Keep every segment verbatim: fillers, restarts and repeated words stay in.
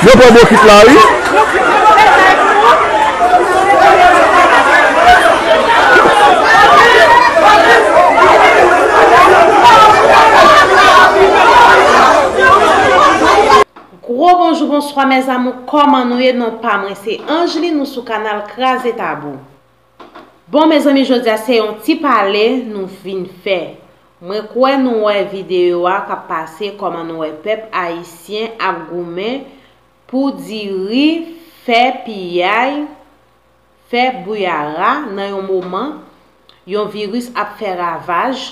Yo pran bokit la, wi. Gwo bonjou, bonswa, mes amours, kòman nou ye? Non pa mwen se Angeline, nou sou kanal Kraze Tabou. Bon, mezanmi, jodi a se yon ti pale nou vin fè. Mwen kwè nou wè videyo a k ap pase, kòman nou wè pèp ayisyen ap goumen pou diri, fè piyay, fè bouyara nan yon moman yon viris ap fè ravaj.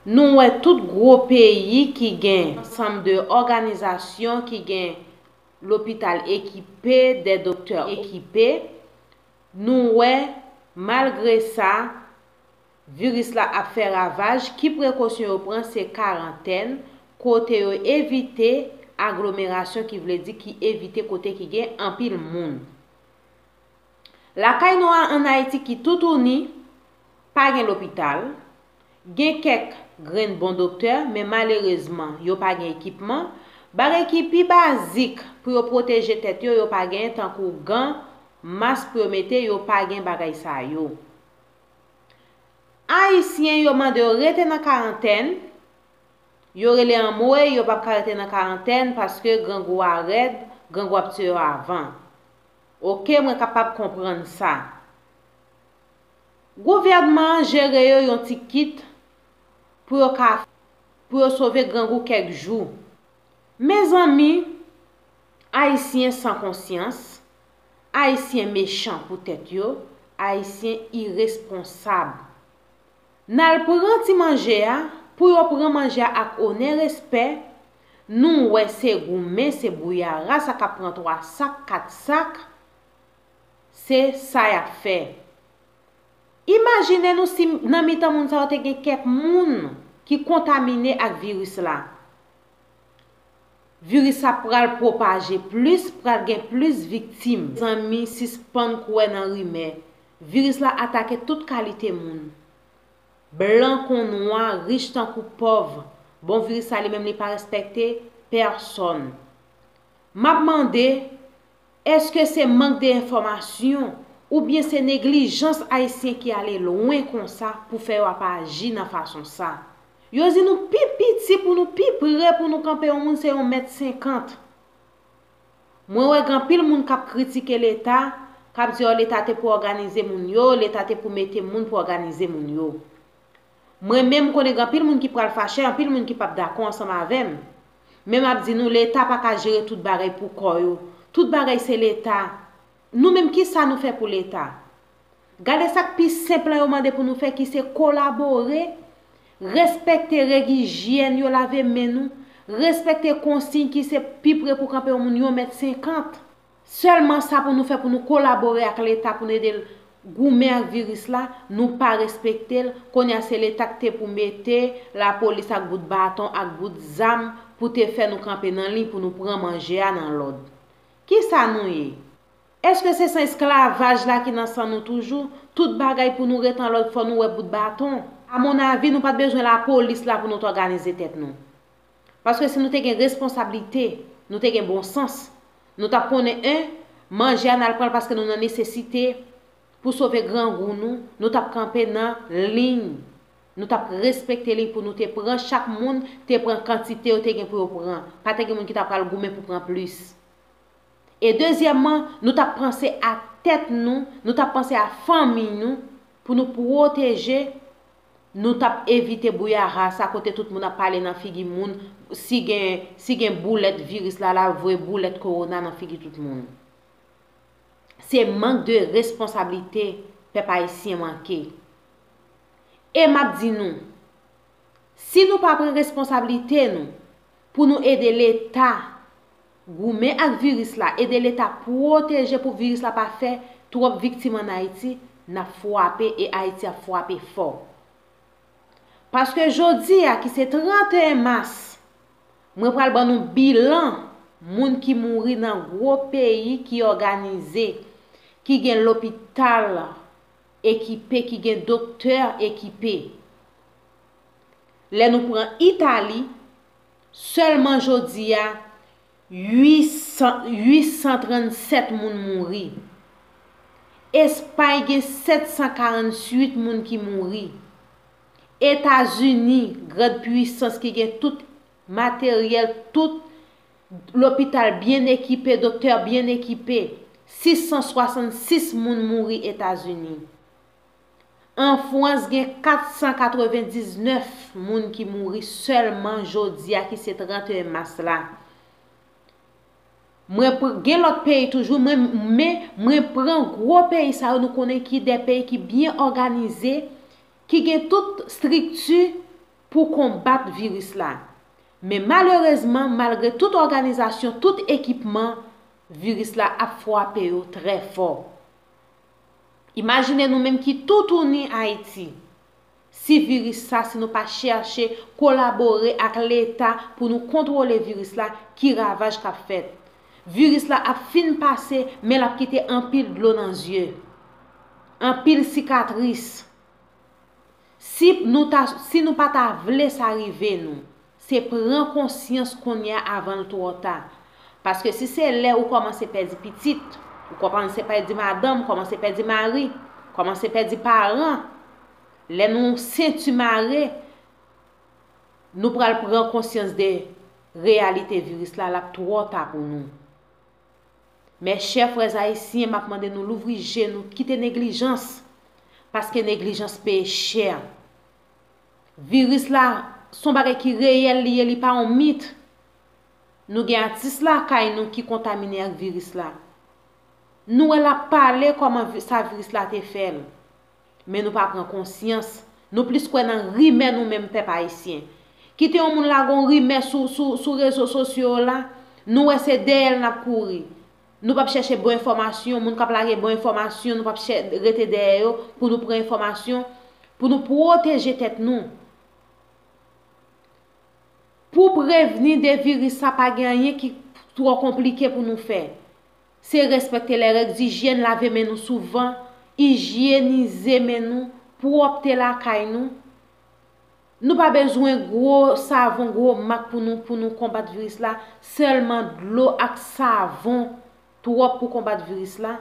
Nou wè tout gwo peyi ki gen ansanm de òganizasyon, ki gen lopital ekipe, de doktè ekipe. Nou wè, malgre sa, viris la ap fè ravaj. Ki prekosyon yo pran? Se karantèn, kote yo evite aglomerasyon, ki vle di ki evite kote ki gen anpil moun. Lakay nou a ann Ayiti ki toutouni, pa gen lopital, gen kèk grenn bon doktè, men malerezman, yo pa gen ekipman. Bagay ki pi bazik pou yo pwoteje tèt yo, yo pa genyen, tankou gan, mas pou yo mete, yo pa gen bagay sa yo. Ayisyen yo mande yo rete nan karantèn, yo rele anmwey, yo p ap ka rete nan karantèn paske grangou a rèd, grangou ap tiye yo avan. Oke, mwen kapab konprann sa. Gouvènman an jere yo yon ti kit pou yo ka, pou yo sove grangou kèk jou. Mezanmi, ayisyen san konsyans, ayisyen mechan pou tèt yo, ayisyen iresponsab. N al pran ti manje a, pou yo pran manje a ak onè, respè, nou wè se goumen, se bouyara, sa k ap pran twa sak, kat sak, se sa y ap fè. Imajine nou si nan mitan moun sa yo te gen kèk moun ki kontamine ak viris la. Viris la pral pwopaje plis, pral gen plis viktim. Zanmi, sispann kwè nan rimè. Viris la atake tout kalite moun. Blan kon nwa, rich tankou pòv. Bon, viris la li menm li pa respekte pèsòn. M ap mande, èske se mank de enfòmasyon oubyen se neglijans ayisyen ki ale lwen konsa pou fè yo ap aji nan fason sa? Yo di nou pi piti pou nou pi pre pou nou kanpe yon moun se yon mèt senkant. Mwen wè gen anpil moun k ap kritike Leta, k ap di, "Ò, Leta te pou òganize moun yo, Leta te pou mete moun pou òganize moun yo." Mwen menm, m konnen gen anpil moun ki pral fache, anpil moun ki p ap dakò ansanm avè m. Men m ap di nou, Leta pa ka jere tout bagay pou kò yo. Tout bagay se Leta. Nou menm, ki sa nou fè pou Leta? Gade sa k pi senp lan yo mande pou nou fè, ki se kolabore, respekte règ ijyèn yo, lave men nou, respekte konsiy ki se pi pre pou kanpe yon moun yon mèt senkant. Sèlman sa pou nou fè, pou nou kolabore ak Leta, pou nou ede l goumen ak viris la, nou pa respekte l. Kounye a se Leta k te pou mete lapolis ak bout baton, ak bout zam pou te fè nou kanpe nan liy, pou nou pran manje a nan lòd. Kisa nou ye? Èske se san esklavaj la ki nan san nou toujou? Tout bagay pou nou ret an lòd, fò nou wè bout baton. Amonavi, nou pa t bezwen lapolis la pou nou t òganize tèt nou. Paske si nou te gen responsablite, nou te gen bon sans, nou t ap konnen, en, manje a n al pran l paske nou nan nesesite pou sove grangou nou, nou t ap kanpe nan liy. Nou t ap respekte liy pou nou te pran, chak moun te pran kantite yo te gen pou yo pran. Pa te gen moun ki ta pral goumen pou pran plis. E dezyèmman, nou t ap panse a tèt nou, nou t ap panse a fanmi nou, pou nou pwoteje, nou t ap evite bouyara sa kote tout moun ap pale nan figi moun, si gen, si gen boulèt viris la, l al voye boulèt kowona nan figi tout moun. Se mank de responsablite pèp ayisyen manke. E m ap di nou, si nou pa pran responsablite nou pou nou ede Leta goumen ak viris la, ede Leta pwoteje pou viris la pa fè twòp viktim ann Ayiti, n ap frape e Ayiti ap frape fò. Paske jodi a, ki se trannteyen mas, mwen pral ban nou bilan moun ki mouri nan gwo peyi ki òganize, ki gen lopital ekipe, ki gen doktè ekipe. Lè nou pran Itali, sèlman jodi a, Uit san, uit san trannsèt moun mouri. Espay gen sèt san karanntuit moun ki mouri. Etazini, grand pwisans ki gen tout materyèl, tout lopital byen ekipe, doktè byen ekipe, sis san swasannsis moun mouri Etazini. An Frans, gen kat san katrevendiznèf moun ki mouri sèlman jodi a, ki se tranteyen mas la. Mwen pr-, gen lòt peyi toujou, mwen, men mwen pran gwo peyi sa yo, nou konnen ki de peyi ki byen òganize, ki gen tout estrikti pou konbat viris la. Men malerezman, malgre tout òganizasyon, tout ekipman, viris la ap frape yo trè fò. Imajine nou menm ki toutouni Ayiti. Si viris sa, si nou pa chèche kolabore ak Leta pou nou kontwole viris la, ki ravaj k ap fèt? Viris la ap fin pase, men l ap kite anpil dlo nan zye, anpil sikatris. Si nou ta, si nou pa ta vle sa rive nou, se pran konsyans kounye a avan l twò ta. Paske si se lè ou kòmanse pèdi pitit, ou kòmanse pèdi madanm, ou kòmanse pèdi mari, kòmanse pèdi paran, lè nou senti mare, nou pral pran konsyans de reyalite viris la, l ap twò ta pou nou. Mes chers frères haïtiens, m ap mande nou louvri je nou, kite neglijans, paske neglijans peye chè. Viris la, se yon bagay ki reyèl li ye, li pa yon mit. Nou gen atis lakay nou ki kontamine ak viris la. Nou wè l ap pale kòman vi-, sa viris la te fè l. Men nou pa pran konsyans. Nou plis kwè nan rimè nou menm pèp ayisyen. Kite yon moun lage yon rimè sou, sou, sou rezo sosyo yo la, nou wè se dèyè l n ap kouri. Nou p ap chèche bon enfòmasyon, moun k ap lage bon enfòmasyon, nou p ap chè-, rete dèyè yo pou nou pran enfòmasyon, pou nou pwoteje tèt nou. Pou prevni de viris sa, pa gen anyen ki twò konplike pou nou fè. Se respekte lè règ dijyèn, lave men nou souvan, ijyenize men nou, pwòpte lakay nou. Nou pa bezwen gwo savon, gwo mak pou nou, pou nou konbat viris la, sèlman dlo ak savon twòp pou konbat viris la.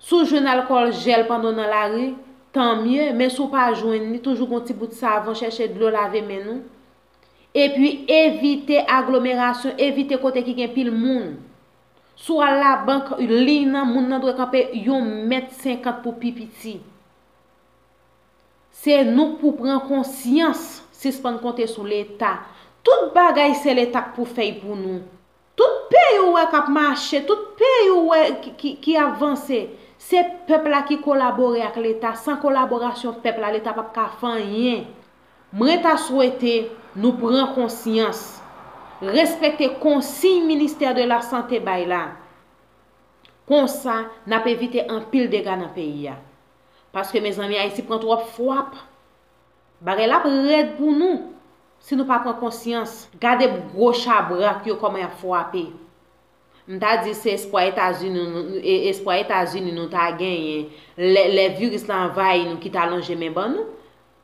Si w jwenn alkòl jèl pandan w nan lari, tanmye, men si w pa jwenn li, toujou gon ti bout savon, chèche dlo lave men nou. Epi evite aglomerasyon, evite kote ki gen pil moun. Si w al labank, liy nan, moun nan dwe kanpe yon mèt senkant pou pi piti. Se nou k pou pran konsyans, sispann konte sou Leta. Tout bagay se Leta k pou fè y pou nou. Tout peyi ou wè k ap mache, tout peyi ou wè ki, ki, ki ap vanse, se pèp la ki kolabore ak Leta. San kolaborasyon pèp la, Leta p ap ka fè anyen. Mwen ta swete nou pran konsyans, respekte konsiy Ministè de la Sante bay la. Konsa, n ap evite anpil dega nan peyi a. Paske, mezanmi, Ayiti pran twòp fwap. Bagay la ap rèd pou nou si nou pa pran konsyans. Gade gwo chabrak yo kòman y ap frape. M ta di se espwa Etazini nou, e, espwa Etazini nou ta genyen lè, lè viris la anvayi nou ki ta lonje men ban nou.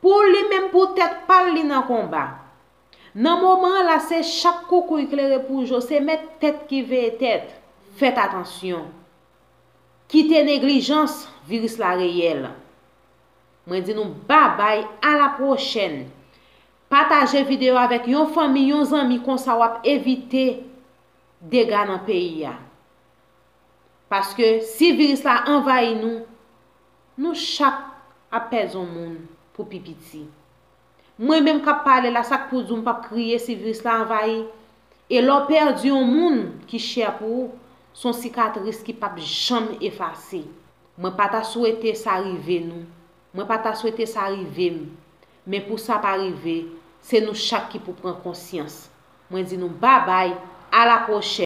Pou li menm pou tèt pa l li nan konba. Nan moman an la se chat koukouy klere pou jo, se mèt tèt ki veye tèt. Fèt atansyon. Kite neglijans, viris la reyèl. Mwen di nou babay, a la pwochèn. Pataje videyo avèk yon fanmi, yon zanmi, konsa w ap evite dega nan peyi a. Paske si viris la anvayi nou, nou chak ap pèdi yon moun pou pi piti. Mwen menm k ap pale la, sa k pou di w m p ap kriye si viris la anvayi? E lè w pèdi yon moun ki chè pou ou, se yon sikatris ki p ap janm efase. Mwen pa ta swete sa rive nou. Mwen pa ta swete sa rive m. Men pou sa pa rive, se nou chak ki pou pran konsyans. Mwen di nou babay, a la pwochèn.